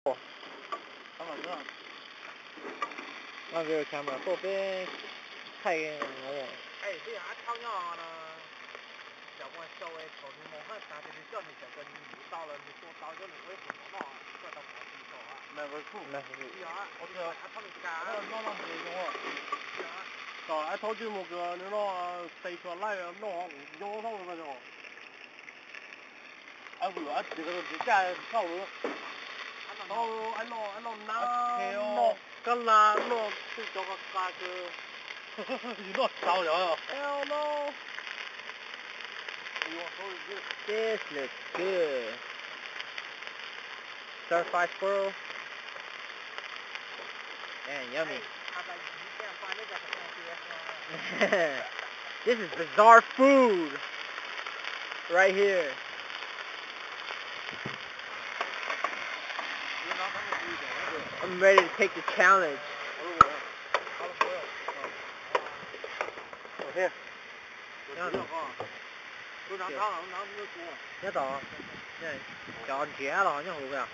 Nqa video camera tuaj peb thaij. Ej, twb yog Ab Thaub nyob no, cov ua show es thaum nws mus haj tas ces nws coj nws cov cov nyiv tau lawm nws tua tau coj nws ua ib qho mov noj, koj tau mov tsis tau. Tom Ab Thaub coj mus kws nws noj stage live noj nyob thoob no. Ab, ab, tsis caj thauj lawm. Tau, ab, noj, ab, noj nab, noj kab la, noj tej cov qa qa kawg. Yus noj tau yog. Hell no. This looks good. Certified squirrel. Man, yummy. This is bizarre food right here. I'm ready to take the challenge. Nyob tod, cov nrhiav los nyob hauv.